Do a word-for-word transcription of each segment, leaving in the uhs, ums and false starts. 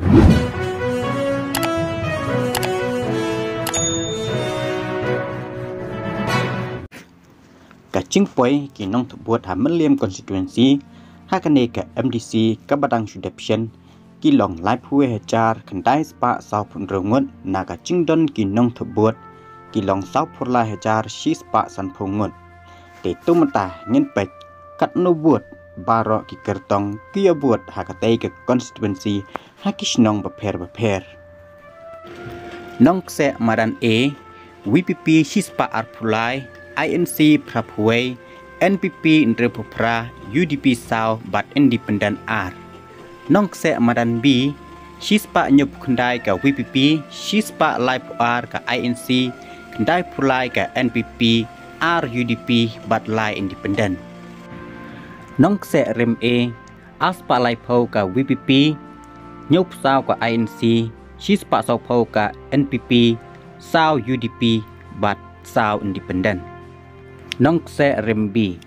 Ka jingpoi ki nongthoh vote ha Mylliem constituency ha kane ka M D C kaba dang shu dep shen ki long laiphew wei hajar khyndai spah sawphew hynriew ngut, na ka jingdon ki nongthoh vote ki long sawphew lai hajar shi spah sanphew ngut. Te to mynta ngin peit katno vote baroh ki kyrtong ki ïa vote ha katei ka constituency ha ki shnong bapher bapher. Nongkseh madan A, V P P shi spah arphew lai, I N C phraphew wei, N P P hynriewphew phra, U D P saw bad Independent ar. Nongkseh madan B, shi spah hynñiewphew khyndai ka V P P, shi spah laiphew ar ka I N C, khyndaiphew lai ka N P P, ar U D P bad lai Independent. Nongkseh rem A, ar spah laiphew ka V P P, hynñiewphew saw ka I N C, shi spah sawphew ka N P P, saw U D P bad saw Independent. Nongkseh rem B,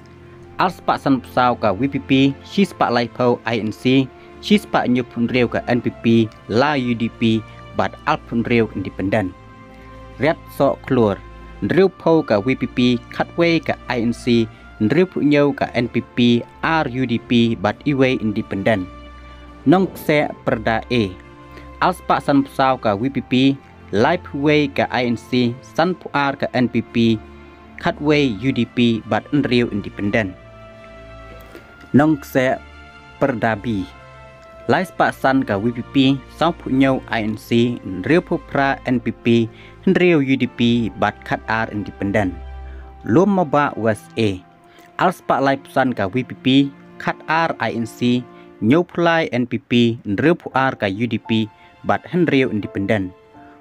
ar spah sanphew saw ka V P P, shi spah laiphew I N C, shi spah hynñiewphew hynriew ka N P P, lai U D P bad arphew hynriew Independent. Riat soh khlur, hynriewphew ka V P P, khatwei ka I N C, hynriewphew hynñiew ka N P P, ar U D P bad iwei Independent. Nongkseh pyrda A, ar spah sanphew saw ka V P P, laiphew wei ka I N C, sanphew ar ka N P P, khatwei U D P bad hynriew Independent. Nongkseh pyrda B, lai spah san ka V P P, sawphew hynñiew I N C, hynriewphew phra N P P, hynriew U D P bad khatar Independent. Lum Mawbah West A, ar spah laiphew san ka V P P, khatar I N C, hynñiewphew lai N P P, hynriewphew ar ka U D P bad hynriew Independent.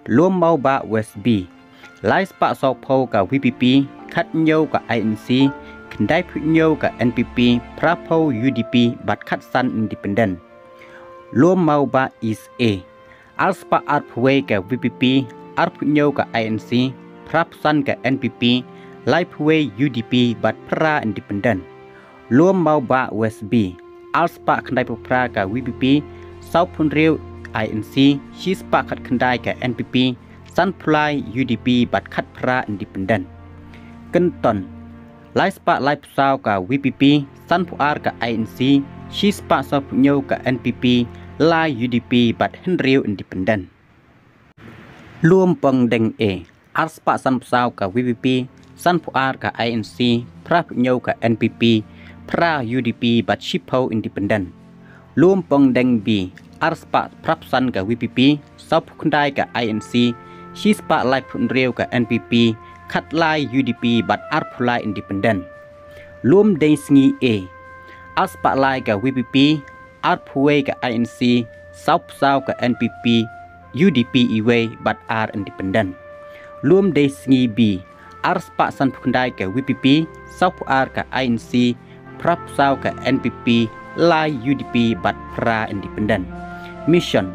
Lum Mawbah West B, lai spah sawphew ka V P P, khathynñiew ka I N C, khyndaiphew hynñiew ka N P P, phraphew U D P bad khatsan Independent. Lum Mawbah East A, ar spah arphew wei ka V P P, arphew hynñiew ka I N C, phraphew san ka N P P, laiphew wei U D P bad phra Independent. Lum Mawbah West B, ar spah khyndaiphew phra ka V P P, sawphew hynriew I N C, shi spah khatkhyndai ka N P P, sanphew lai U D P bad khatphra Independent. Kynton, lai spah laiphew saw ka V P P, sanphew ar ka I N C, shi spah sawphew hynñiew ka N P P, lai U D P bad hynriew Independent. Lum Pongdeng A, ar spah sanphew saw ka V P P, sanphew ar ka I N C, phraphew hynñiew ka N P P, phra U D P bad shiphew Independent. Lum Pongdeng B, ar spah phraphew san ka V P P, sawphew khyndai ka I N C, shi spah laiphew hynriew ka N P P, khatlai U D P bad arphew lai Independent. Lum Dei Sngi A, ar spah lai ka V P P, arphew wei ka I N C, sawphew saw ka N P P, U D P iwei bad ar Independent. Lum Dei Sngi B, ar spah sanphew khyndai ka V P P, sawphew ar ka I N C, phraphew saw ka N P P, lai U D P bad phra Independent. Mission,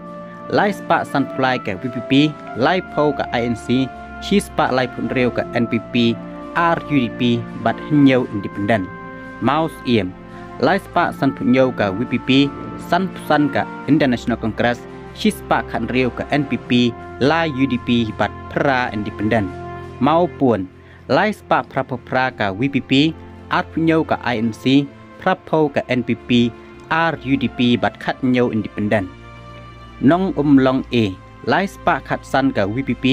lai spah sanphew lai ka V P P, laiphew ka I N C, shi spah laiphew hynriew ka N P P, ar U D P bad hynñiew Independent. Mawsyiemlieh, lai spah sanphew hynñiew ka V P P, sanphew san ka Indian National Congress, shi spah khathynriew ka N P P, lai U D P bad phra Independent. Mawpun, lai spah phraphew phra ka V P P, arphew hynñiew ka I N C, phraphew ka N P P, ar U D P bad khathynñiew Independent. Nongumlong A, lai spah khatsan ka V P P,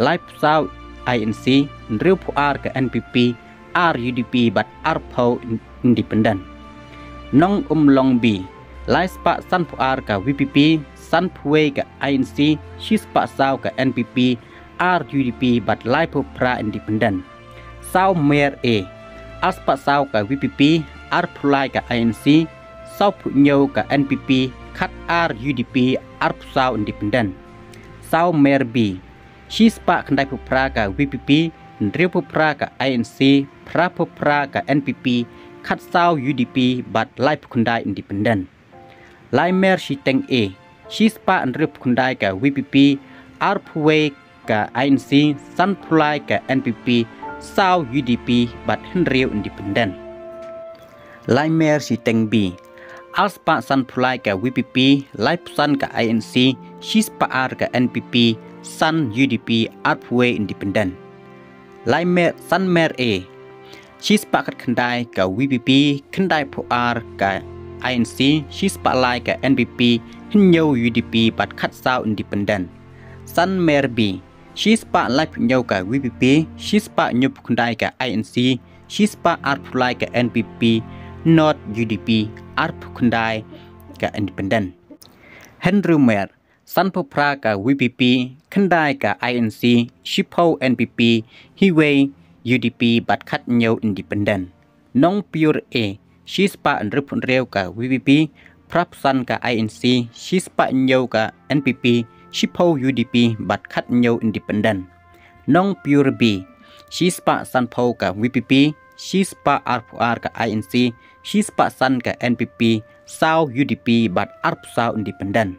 laiphew saw I N C, hynriewphew ar ka N P P, ar U D P bad arphew Independent. Nongumlong B, lai spah sanphew ar ka V P P, sanphew wei ka I N C, shi spah saw ka N P P, ar U D P bad laiphew phra Independent. Sawmer A, ar spah saw ka V P P, arphew lai ka I N C, sawphew hynñiew ka N P P, khatar U D P, arphew saw Independent. Sawmer B, shi spah khyndaiphew phra ka V P P, hynriewphew phra ka I N C, phraphew phra ka N P P, khatsaw U D P bad laiphew khyndai Independent. Laimer Shiteng A, shi spah hynriewphew khyndai ka V P P, arphew wei ka I N C, sanphew lai ka N P P, saw U D P bad hynriew Independent. Laimer Shiteng B, Arspah sanphew lai ka VPP, laiphew san ka INC, shispah ar ka NPP, san UDP, arphew wei independent. Laimer, sanmer A, shispah khatkhyndai ka VPP, khyndaiphew ar ka INC, shispah lai ka NPP, hynñiew UDP bad khatsaw independent. Sanmer B, shispah laiphew hynñiew ka VPP, shispah hynñiewphew khyndai ka INC, shispah arphew lai ka NPP, not UDP, arphew khyndai ka independent. Hynriew mer, sanphew phra ka VPP, khyndai ka INC, shiphew NPP, hynñiew UDP bad khathynñiew independent. Nongpyiur A, shispah hynriewphew hynriew ka VPP, phraphew san ka INC, shispah hynñiew ka NPP, shiphew UDP bad khathynñiew independent. Nongpyiur B, shispah sanphew ka VPP, shispah arphew ar ka INC, shispah san ka NPP, saw UDP bad arphew saw independent.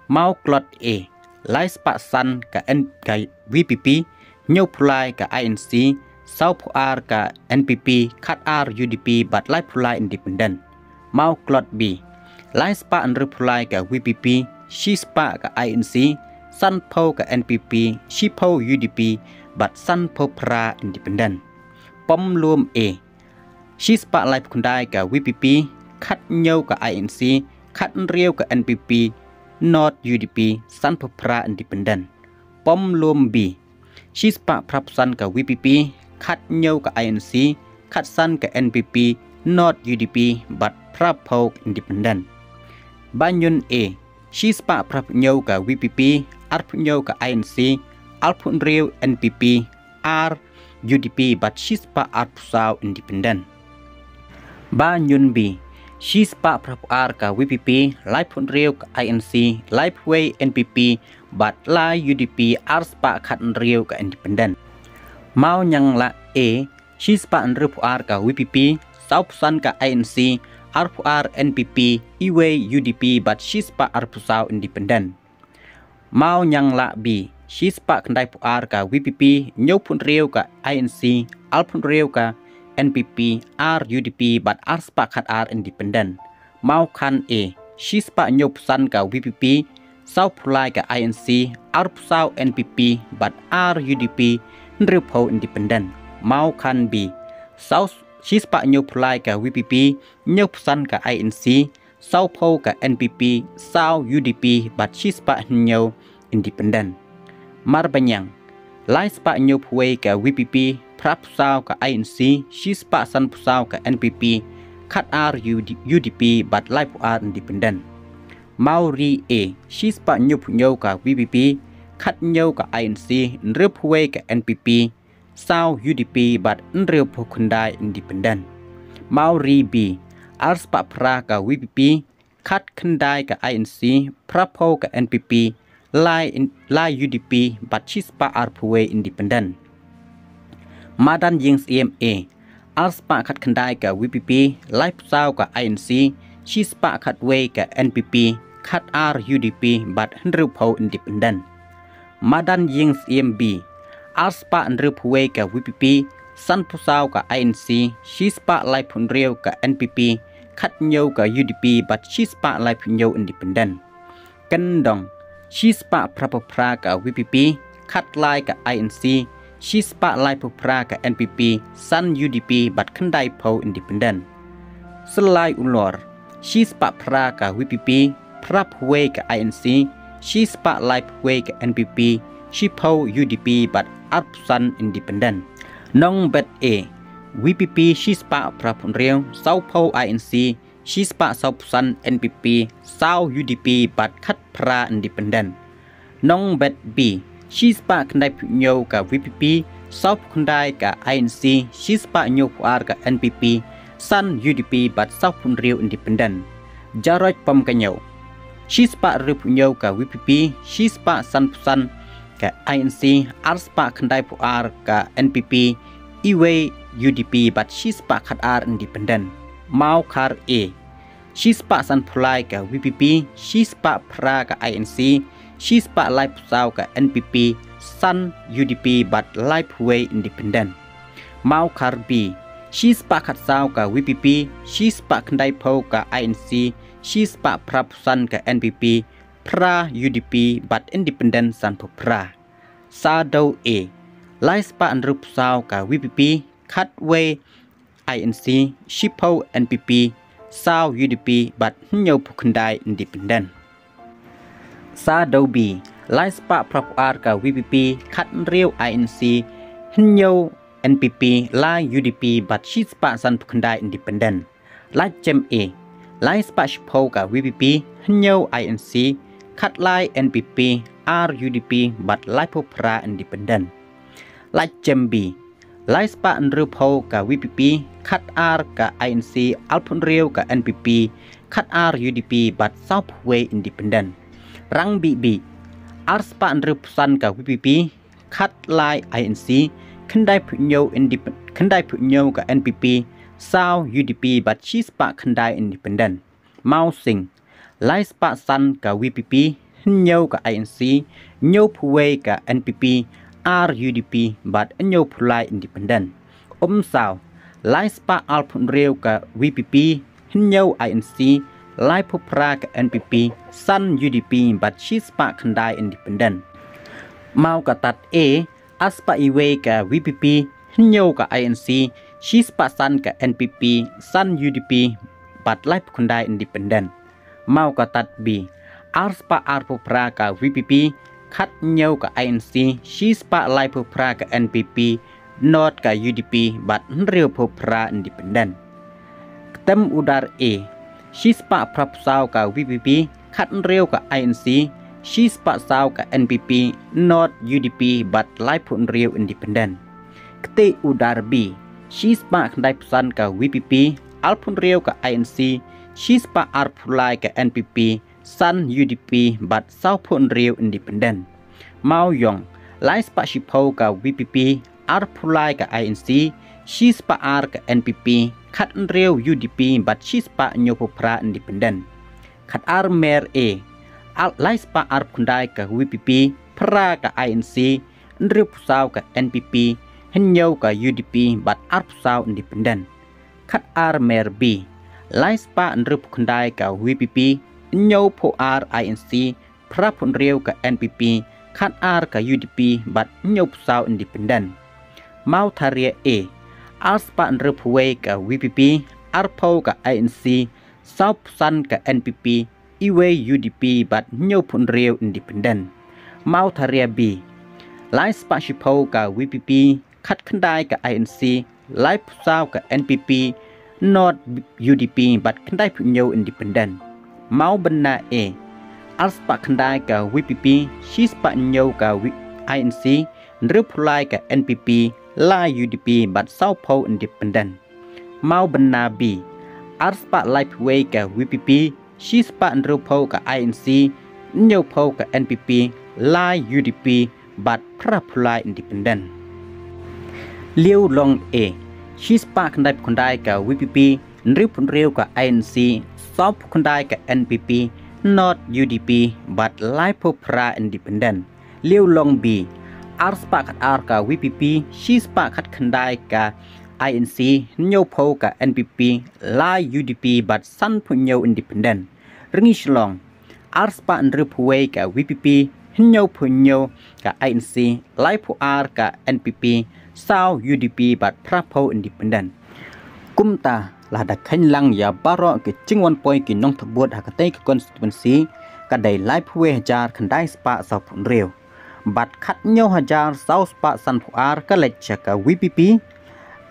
Mawklot A, laispah san ka N ka VPP, hynñiewphew lai ka INC, sawphew ar ka NPP, khatar UDP bad laiphew lai independent. Mawklot B, laispah hynriewphew lai ka VPP, shispah ka INC, sanphew ka NPP, shiphew UDP bad sanphew phra independent. Pomlum A, shispah laiphew khyndai ka VPP, khathynñiew ka INC, khathynriew ka NPP, not UDP, sanphew phra independent. Pomlum B, shispah phraphew san ka VPP, khathynñiew ka INC, khatsan ka NPP, not UDP bad phraphew independent. Banyun A, shispah phraphew hynñiew ka VPP, arphew hynñiew ka INC, arphew hynriew NPP, ar UDP bad shispah arphew saw independent. Banyun B, shispah phraphew ar ka VPP, laiphew hynriew ka INC, laiphew wei NPP bad lai UDP, arspah khathynriew ka independent. Mawnianglah A, shispah hynriewphew ar ka VPP, sawphew san ka INC, arphew ar NPP, hynñiew UDP bad shispah arphew saw independent. Mawnianglah B, shispah khyndaiphew ar ka VPP, hynñiewphew hynriew ka INC, arphew hynriew ka NPP, ar UDP bad arspah khatar independent. Mawkhan A, shispah hynñiewphew san ka VPP, sawphew lai ka INC, arphew saw NPP bad ar UDP, hynriewphew independent. Mawkhan B, saw shispah hynñiewphew lai ka VPP, hynñiewphew san ka INC, sawphew ka NPP, saw UDP bad shispah hynñiew independent. Marbaniang, laispah hynñiewphew wei ka VPP, phraphew saw ka INC, shispah sanphew saw ka NPP, khatar UDP bad laiphew ar independent. Mawri A, shispah hynñiewphew hynñiew ka VPP, khathynñiew ka INC, hynriewphew wei ka NPP, saw UDP bad hynriewphew khyndai independent. Mawri B, arspah phra ka VPP, khatkhyndai ka INC, phraphew ka NPP, lai lai UDP bad shispah arphew wei independent. Madan Ïing Syiem A, arspah khatkhyndai ka VPP, laiphew saw ka INC, shispah khatwei ka NPP, khatar UDP bad hynriewphew independent. Madan Ïing Syiem B, arspah hynriewphew wei ka VPP, sanphew saw ka INC, shispah laiphew hynriew ka NPP, khathynñiew ka UDP bad shispah laiphew hynñiew independent. Kyndong, shispah phraphew phra ka VPP, khatlai ka INC, shispah laiphew phra ka NPP, san UDP bad khyndaiphew independent. Syllai Ulor, shispah phra ka VPP, phraphew wei ka INC, shispah laiphew wei ka NPP, shiphew UDP bad arphew san independent. Nongbet A, VPP shispah phraphew hynriew, sawphew INC, shispah sawphew san NPP, saw UDP bad khatphra independent. Nongbet B, shispah khyndaiphew hynñiew ka VPP, sawphew khyndai ka INC, shispah hynñiewphew ar ka NPP, san UDP bad sawphew hynriew independent. Jaroj Pom Kynñiew, shispah hynriewphew hynñiew ka VPP, shispah sanphew san ka INC, arspah khyndaiphew ar ka NPP, hynñiew UDP bad shispah khatar independent. Mawkhar A, shispah sanphew lai ka VPP, shispah phra ka INC, shispah laiphew saw ka NPP, san UDP bad laiphew wei independent. Mawkhar B, shispah khatsaw ka VPP, shispah khyndaiphew ka INC, shi spah phra phew san ka N P P, phra U D P bad Independent san phew phra. Sa Dew A, lai spah hynriew phew saw ka V P P, khatwei I N C, shiphew N P P, saw U D P bad hynñiew phew khyndai Independent. Sa Dew B, lai spah phra phew ar ka V P P, khathynriew I N C, hynñiew N P P, lai U D P bad shi spah san phew khyndai Independent. Lait Jem A, lai spah shiphew ka V P P, hynñiew I N C, khatlai N P P, ar U D P bad laiphew phra Independent. Lait Jem B, lai spah hynriew phew ka V P P, khatar ka I N C, arphew hynriew ka N P P, khatar U D P bad sawphew wei Independent. Rang B B, ar spah hynriew phew san ka V P P, khatlai I N C, khyndai phew hynñiew Indep-, khyndai phew hynñiew ka N P P, saw U D P bad shi spah khyndai Independent. Mawsing, lai spah san ka V P P, hynñiew ka I N C, hynñiew phew wei ka N P P, ar U D P bad hynñiew phew lai Independent. Umsaw, lai spah arphew hynriew ka V P P, hynñiew I N C, laiphew phra ka N P P, san U D P bad shi spah khyndai Independent. Mawkatat A, ar spah iwei ka V P P, hynñiew ka I N C, shi spah san ka N P P, san U D P bad laiphew khyndai Independent. Mawkatat B, ar spah arphew phra ka V P P, khathynñiew ka I N C, shi spah laiphew phra ka N P P, not ka U D P bad hynriew phew phra Independent. Ktem Udar A, shi spah phra phew saw ka V P P, khathynriew ka I N C, shi spah saw ka N P P, not U D P bad laiphew hynriew Independent. Kti Udar B, shi spah khyndai phew san ka V P P, arphew hynriew ka I N C, shi spah arphew lai ka N P P, san U D P bad sawphew hynriew Independent. Mawïong, lai spah shiphew ka V P P, arphew lai ka I N C, shi spah ar ka N P P, khathynriew U D P bad shi spah hynñiew phew phra Independent. Khatar Mer A, ar, lai spah arphew khyndai ka V P P, phra ka I N C, hynriew phew saw ka N P P, hynñiew ka U D P bad arphew saw Independent. Khatar Mer B, lai spah hynriew phew khyndai ka V P P, hynñiew phew ar I N C, phra phew hynriew ka N P P, khatar ka U D P bad hynñiew phew saw Independent. Mawtharia A, ar spah hynriew phew wei ka V P P, arphew ka I N C, saw phew san ka N P P, iwei U D P bad hynñiew phew hynriew Independent. Mawtharia B, lai spah shiphew ka V P P, khatkhyndai ka I N C, laiphew saw ka N P P, not U D P bad khyndai phew hynñiew Independent. Mawbynna A, ar spah khyndai ka V P P, shi spah hynñiew ka V-, I N C, hynriew phew lai ka N P P, lai U D P bad sawphew Independent. Mawbynna B, ar spah laiphew wei ka V P P, shi spah hynriew phew ka I N C, hynñiew phew ka N P P, lai U D P bad phra phew lai Independent. Liulong A, shi spah khyndai phew khyndai ka V P P, hynriew phew hynriew ka I N C, saw phew khyndai ka N P P, not U D P bad laiphew phra Independent. Liulong B, ar spah khatar ka V P P, shi spah khatkhyndai ka I N C, hynñiew phew ka N P P, lai U D P bad san phew hynñiew Independent. Rngi Shlong, ar spah hynriew phew wei ka V P P, hynñiew phew hynñiew ka I N C, laiphew ar ka N P P, saw U D P bad phra phew Independent. Kumta, lada kheiñ lang ïa baroh ki jingwan poi ki nongtbud ha katei ka constituency, ka dei laiphew wei hajar khyndai spah saw phew hynriew. Bad khathynñiew hajar saw spah san phew ar ka leit sha ka V P P,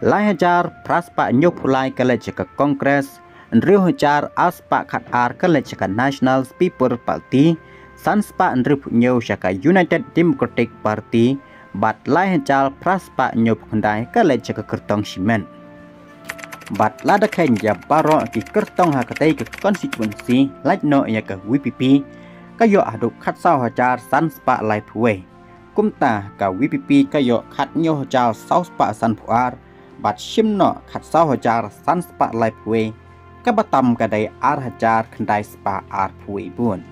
lai hajar phra spah hynñiew phew lai ka leit sha ka Congress, hynriew hajar ar spah khatar ka leit sha ka National People Party, san spah hynriew phew hynñiew sha ka United Democratic Party, bad lai hajar phra spah hynñiew phew khyndai ka leit sha ka kyrtong shimet. Bad lada kheiñ ïa baroh ki kyrtong ha katei ka constituency, lait noh ïa ka V P P, ka ïoh haduh khatsaw hajar san spah laiphew wei. Kumta ka V P P ka ïoh khathynñiew hajar saw spah san phew ar, bad shim noh khatsaw hajar san spah laiphew wei, kaba tam ka dei ar hajar khyndai spah arphew wei bun.